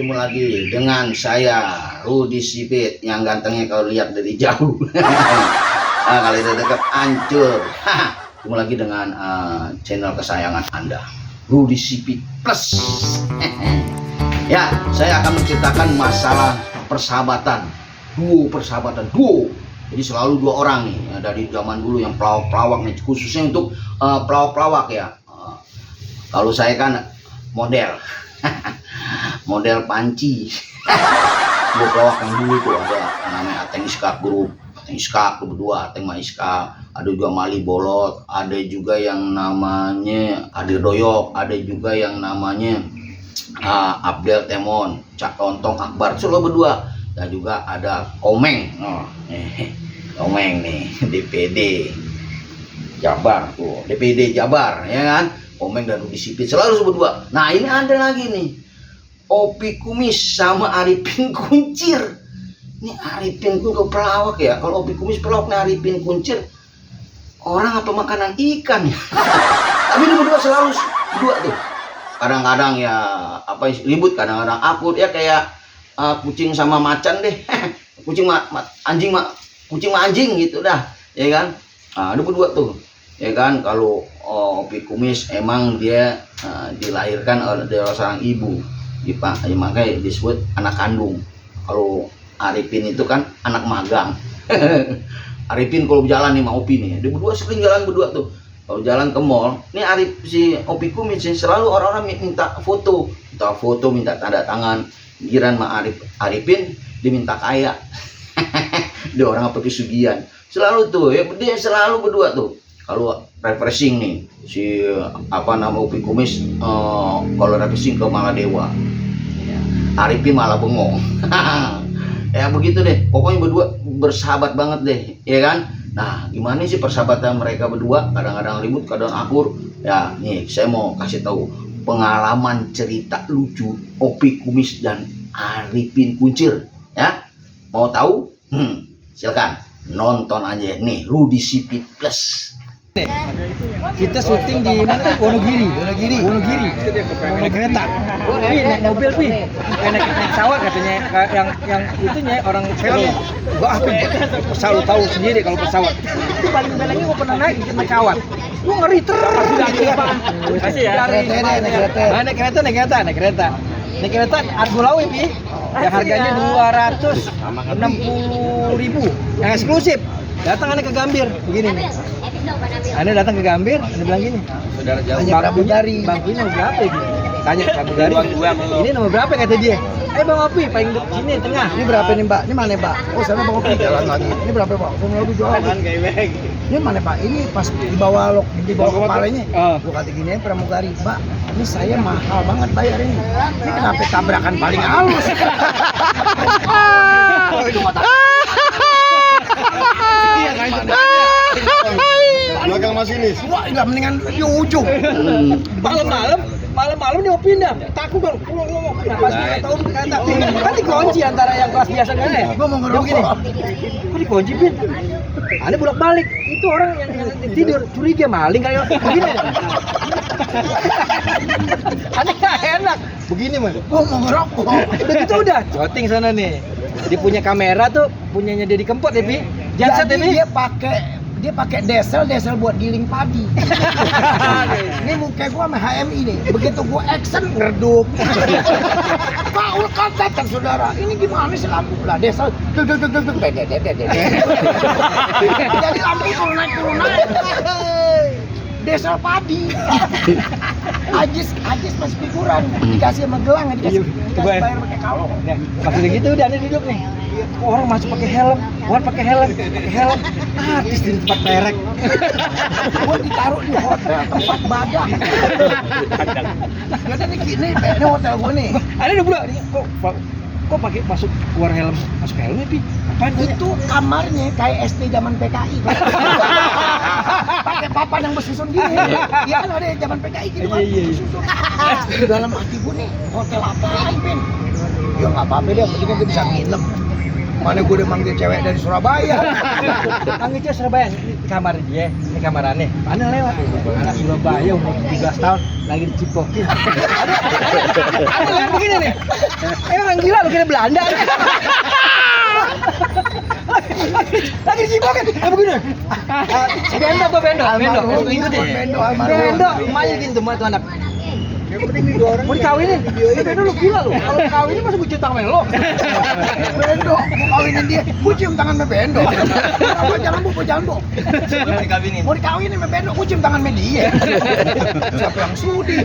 ketemu lagi dengan saya Rudi Sipit yang gantengnya kalau lihat dari jauh. Kali ini dekat hancur. Ketemu lagi dengan channel kesayangan Anda, Rudi Sipit Plus. Ya, saya akan menceritakan masalah persahabatan duo. Jadi selalu dua orang nih, ya, dari zaman dulu yang pelawak-pelawak nih, khususnya untuk pelawak-pelawak ya. Kalau saya kan model panci. Dua pelawak yang dulu tuh ada namanya Ateng Iskak Group, Ateng Iskak berdua, Ateng Maiska, ada juga Mali Bolot, ada juga yang namanya Adir Doyok, ada juga yang namanya Abdel Temon, Cak Lontong Akbar, selalu berdua. Dan juga ada Komeng, Komeng nih, DPD Jabar tuh, DPD Jabar ya kan, Komeng dan Rudi Sipit selalu berdua. Nah ini ada lagi nih, Opi Kumis sama Arifin Kuncir. Ini Arifin tuh pelawak ya, kalau Opi Kumis pelawak, nih Arifin Kuncir orang apa makanan ikan ya. Tapi ini berdua selalu berdua tuh. Kadang-kadang ya apa ribut, kadang-kadang akur ya, kayak kucing sama macan deh. Kucing kucing sama anjing gitu dah ya kan. Nah ada berdua tuh ya kan. Kalau Opi Kumis emang dia dilahirkan oleh seorang ibu, makanya disebut anak kandung. Kalau Arifin itu kan anak magang. Arifin kalau berjalan nih sama Opi nih, dia berdua sering jalan berdua tuh. Kalau jalan ke mall, nih si Opi Kumis selalu orang-orang minta foto, minta tanda tangan. Giran sama Arifin diminta kaya. Dia orang apa pesugihan. Selalu tuh ya, dia selalu berdua tuh. Kalau refreshing nih, si Opi Kumis kalau refreshing ke Maladewa. Ya, Arifin malah bengong. Ya begitu deh. Pokoknya berdua bersahabat banget deh, ya kan? Nah, gimana sih persahabatan mereka berdua? Kadang-kadang ribut, kadang akur. Ya, nih saya mau kasih tahu pengalaman cerita lucu Opi Kumis dan Arifin Kuncir ya. Mau tahu? Silakan nonton aja nih Rudi Sipit Plus. Kita syuting di mana? Wonogiri. Naik kereta. Naik mobil naik pesawat katanya. Yang itunya orang filmnya. Gua selalu tahu sendiri kalau pesawat. Itu paling belakangnya gua pernah naik pesawat. Gua ngeri terus. Kasih ya. Naik kereta Argo Lawe yang harganya 260.000 yang eksklusif. Datang aneh ke Gambir begini nih. Aneh datang ke Gambir, aneh bilang gini, saudara jauh bangkunya nomor berapa ya? Tanya pramugari, ini nomor berapa kata dia? Bang Opi paling sini tengah. Ini berapa nih Mbak? Ini mana Mbak? Oh sana Bang Opi jalan lagi. Ini berapa Pak? Nomor lebih jualan. Ini mana Pak? Ini pas di bawah kepalanya. Gua kata gini pramugari, Mbak, ini saya mahal banget bayar ini. Ini kenapa tabrakan paling halus? Belakang masinis. Wah, enggak mendingan di ujung. Malam-malam dia mau pindah. Takut kan. Nah, pas kita tahu kata kan dikunci antara yang kelas biasa kan ya. Gua mau ngerokok. Kok dikunci Pin? Aneh bolak-balik. Itu orang yang tidur curiga maling kayak begini. Aneh enggak enak. Begini mah. Gua mau ngerokok. Udah gitu udah. Joting sana nih. Dia punya kamera tuh, punyanya Deddy Kempot ya, Pi. Janset ini dia pakai desel buat giling padi. Ini muka gua sama HMI nih. Begitu gua action ngeredup. Paul kata saudara, ini gimana sih lampu lah desel. Jadi lampu turun naik. Desel padi. Ajis pas figuran dikasih sama gelang, dikasih bayar pakai kalung. Maksudnya gitu udah aneh duduk nih. Orang masuk pakai helm, artis di tempat merek. Gua ditaruh di hotel tempat badak. Gak ada nih gini, ini hotel gua nih. Ada udah bulan, kok pakai masuk helmnya Pi? Apaan itu kamarnya kayak SD zaman PKI. Pakai papan yang bersusun gini. Iya kan ada zaman PKI gitu kan. Bersusun. Di dalam hati gua nih, hotel apaan Pin? Ya nggak apa-apa deh, penting gua bisa nginep. Mana gue udah manggil cewek dari Surabaya. Manggil cewek Surabaya di kamar dia, ini kamar aneh. Mana lewat? Anak Surabaya umur 17 tahun lagi dicipokin. Ada yang begini nih. Emang gila lu kira Belanda. Lagi dicipokin. Begini. Bendo. Bendo, emaknya gitu emak tuh anak. Mau dikawinin? Bendo lu gila lu. Kalau dikawinin masa gue cium tangan lo. Bendo, mau kawinin dia, gue cium tangan sama Bendo. Jangan bu. Mau dikawinin sama Bendo, gue cium tangan sama dia. Siapa yang sudi?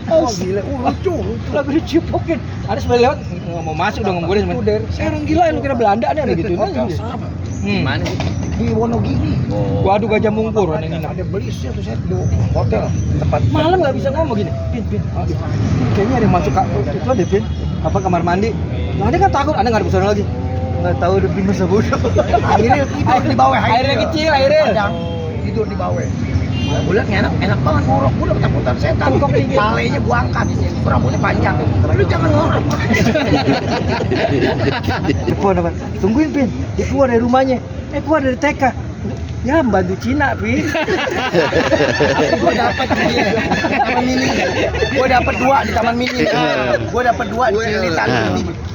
Oh gila, lucu. Lagi dicipokin. Ada sebelah lewat nggak mau masuk dong ngomongin sama dia. Orang gila lu kira Belanda nih ada gitu. Mana? Di Wonogiri. Waduh gajah mungkur aneh ini. Ada belisnya tuh saya di hotel tempat Malam nggak bisa ngomong gini. Pin. Kayaknya ada yang masuk itu ada Pin. Apa kamar mandi? Nah, dia kan takut, Anda nggak ada pesona lagi. Nggak tahu udah Pin masa bodoh. Akhirnya tidur di bawah. Airnya kecil, airnya. Panjang, tidur di bawah. Gue liat enak banget ngorok, gue udah ketakutan setan. Palenya gue angkat, rambutnya panjang. Lu jangan ngorok. Telepon apa? Tungguin Pin, dia keluar dari rumahnya. Keluar dari TK. Ya bantu Cina Pin. Gue dapet di Taman Mini. Gue dapet 2 di Taman Mini. Gue dapet 2 di Cililitan.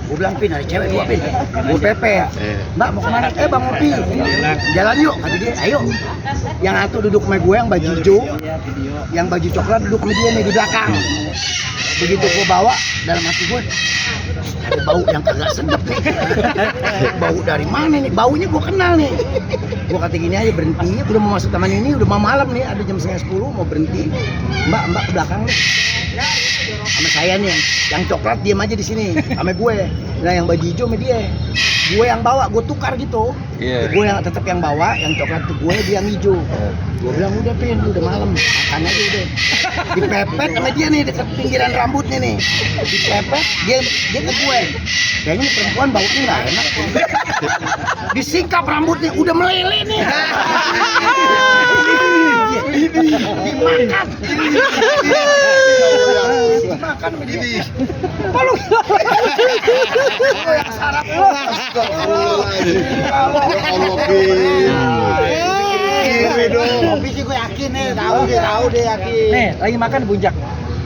Gue bilang Pin ada cewek 2 Pin. Gue pepe. Mbak mau kemana? Bang ngopi. Jalan yuk. Kata dia, ayo. Yang satu duduk sama gue yang baju hijau, yang baju coklat duduk sama dia nih di belakang. Begitu gue bawa dalam hati gue, ada bau yang kagak sedap nih. Bau dari mana nih? Baunya gue kenal nih. Gue kata gini aja, berhenti. Udah mau masuk taman ini, udah mau malam nih, ada jam 9:30 mau berhenti. Mbak ke belakang nih. Sama saya nih, yang coklat diem aja di sini, sama gue. Nah yang baju hijau sama dia. Gue yang bawa, gue tukar gitu. Gue yang tetap yang bawa, yang coklat tuh gue, dia yang hijau. Gue bilang udah Pin, udah malam, makan aja udah. Dipepet sama dia nih dekat pinggiran rambutnya nih. Dipepet, dia ke gue. Kayaknya perempuan baunya nggak enak. Disingkap rambutnya, udah meleleh nih. Dimakan. Dimakan sama dia. Apa lu? Yang sarap lu. Kopi sih gue yakin nih, tahu deh yakin. Nih, lagi makan di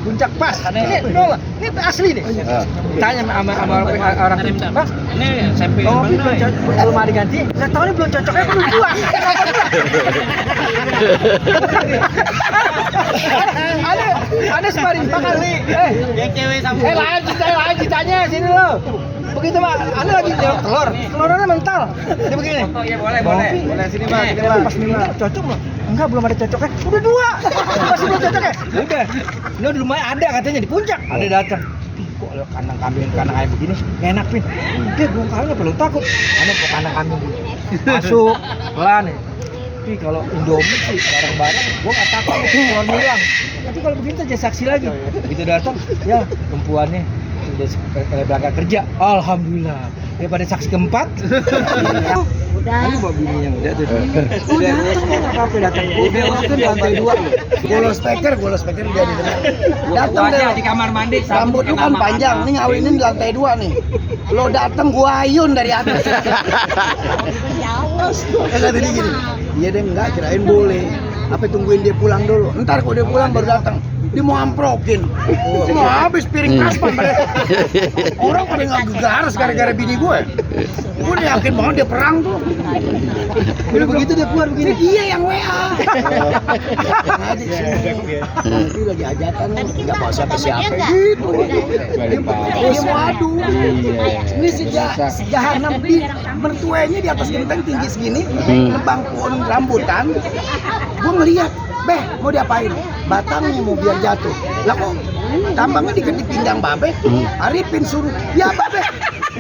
puncak pas. Ini asli nih. Tanya sama orang Bang, ini SMP. Oh, belum ada ganti. Saya tahu ini belum cocoknya belum buang. Ada sparring bakal nih. Yang cewek sama. Lanjut tanya sini lo. Begitu Pak, Anda lagi telurnya mental. Dia begini. Oh iya boleh sini Pak. Pas minum cocok nggak? Enggak, belum ada cocoknya. Udah 2. Masih belum cocoknya. Udah. Lo di rumahnya ada katanya di puncak. Ada datang. Kok lo kandang ayam begini? Nggak enak Pin. Dia belum kawin apa lo takut? Anda mau kandang kambing dulu. Masuk pelan nih. Tapi kalau Indomie sih bareng-bareng, gua nggak takut keluar hilang. Tapi kalau begitu jadi saksi lagi. Begitu datang, ya perempuannya udah berangkat kerja, alhamdulillah. Daripada saksi keempat, udah. Ini bawa bini yang udah tuh. Udah, apa datang? Udah waktu di lantai 2. Golo speaker dia di depan. Datang deh di kamar mandi. Rambut lu kan panjang, nih ngawinin di lantai 2 nih. Lo datang gua ayun dari atas. Kata dia gini. Iya deh enggak, kirain boleh. Apa tungguin dia pulang dulu. Ntar kalau dia pulang baru datang. Dia mau amprokin, mau habis piring kaspan mereka. Orang pada nggak gegaras gara-gara bini gue. Gue udah yakin banget dia perang tuh. Udah begitu dia keluar begini. Dia yang WA. Aja sini. Nanti lagi hajatan nih, nggak bawa siapa-siapa gitu. Dia mau adu. Ini sejahanam di mertuanya di atas genteng tinggi segini, nebang pohon rambutan. Gue ngeliat. Beh, mau diapain? Batangnya mau biar jatuh. Lah kok tambangnya di pinggang Babe? Arifin suruh, ya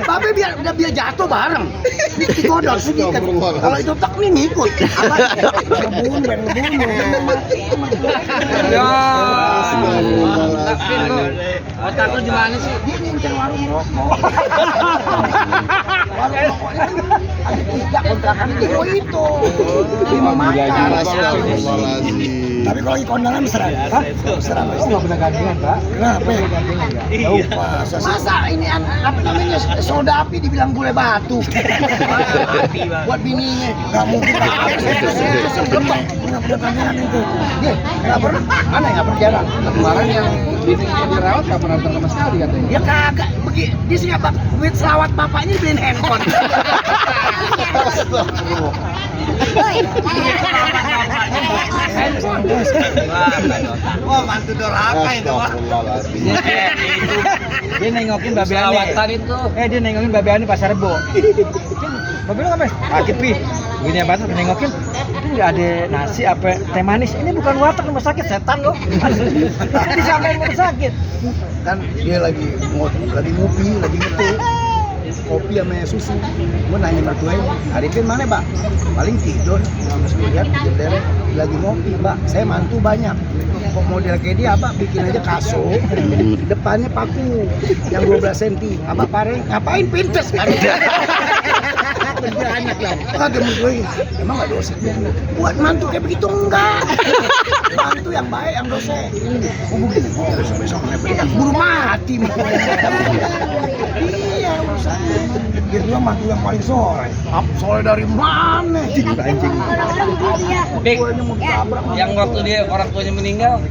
Babe biar jatuh bareng. Digodol sedikit. Kalau itu tek nih ngikut. Ngebun. Ya. Tapi lo otak lu gimana sih? Dia ngincer warung rokok. Warung rokoknya ada 3 kontrakan di itu. 5 makan. Tapi kalau lagi kondangan mesra. Hah? Mesra. Aku nggak pernah gandengan, Pak. Kenapa ya? Gandengan nggak? Jauh, masa ini apa namanya soda api dibilang gulai batu. Buat bininya nggak mungkin. Lembang nggak pernah gandengan itu. Dia nggak pernah. Mana nggak pernah jarang. Kemarin yang bininya dirawat nggak pernah sama sekali katanya. Ya kagak. Dia sih nggak duit selawat bapaknya dibeliin handphone. Wah, mantu dorhaka itu, Pak. Dia nengokin Babe Ani. Dia nengokin Babe Ani Pasar Rebo. Babe lu ngapain? Sakit pi. Begini apa tuh nengokin? Ini nggak ada nasi apa teh manis. Ini bukan warteg rumah sakit, setan lo. Disampein rumah sakit. Kan dia lagi ngopi, lagi ngetik kopi sama susu. Gue nanya mertuanya, Arifin mana Pak? Paling tidur. Terus gue lihat jendela lagi ngopi, Pak. Saya mantu banyak. Kok model kayak dia Abah bikin aja kasur, depannya paku yang 12 cm. Abah pareng, ngapain pintes kan? Anak lah. Kagak menurut emang nggak dosa. Buat mantu kayak begitu enggak. Mantu yang baik yang dosa. Oh begini, besok-besoknya buru mati. Iya, dia bilang mantu yang paling sore. Sore dari mana? Anjing. Dik, yang waktu dia orang tuanya meninggal,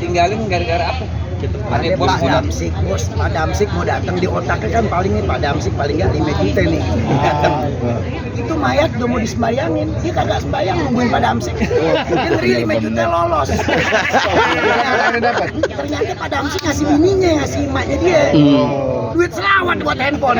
tinggalin gara-gara apa? Ada Pak Damsik, bos. Pak Damsik mau datang di otaknya kan paling nih Pak Damsik paling nggak 5 juta nih datang. Itu mayat udah mau disembayangin, dia kagak sembayang nungguin Pak Damsik. Dia ngeri 5 juta lolos. Ternyata Pak Damsik ngasih bininya, ngasih emaknya dia. Duit selawat buat handphone.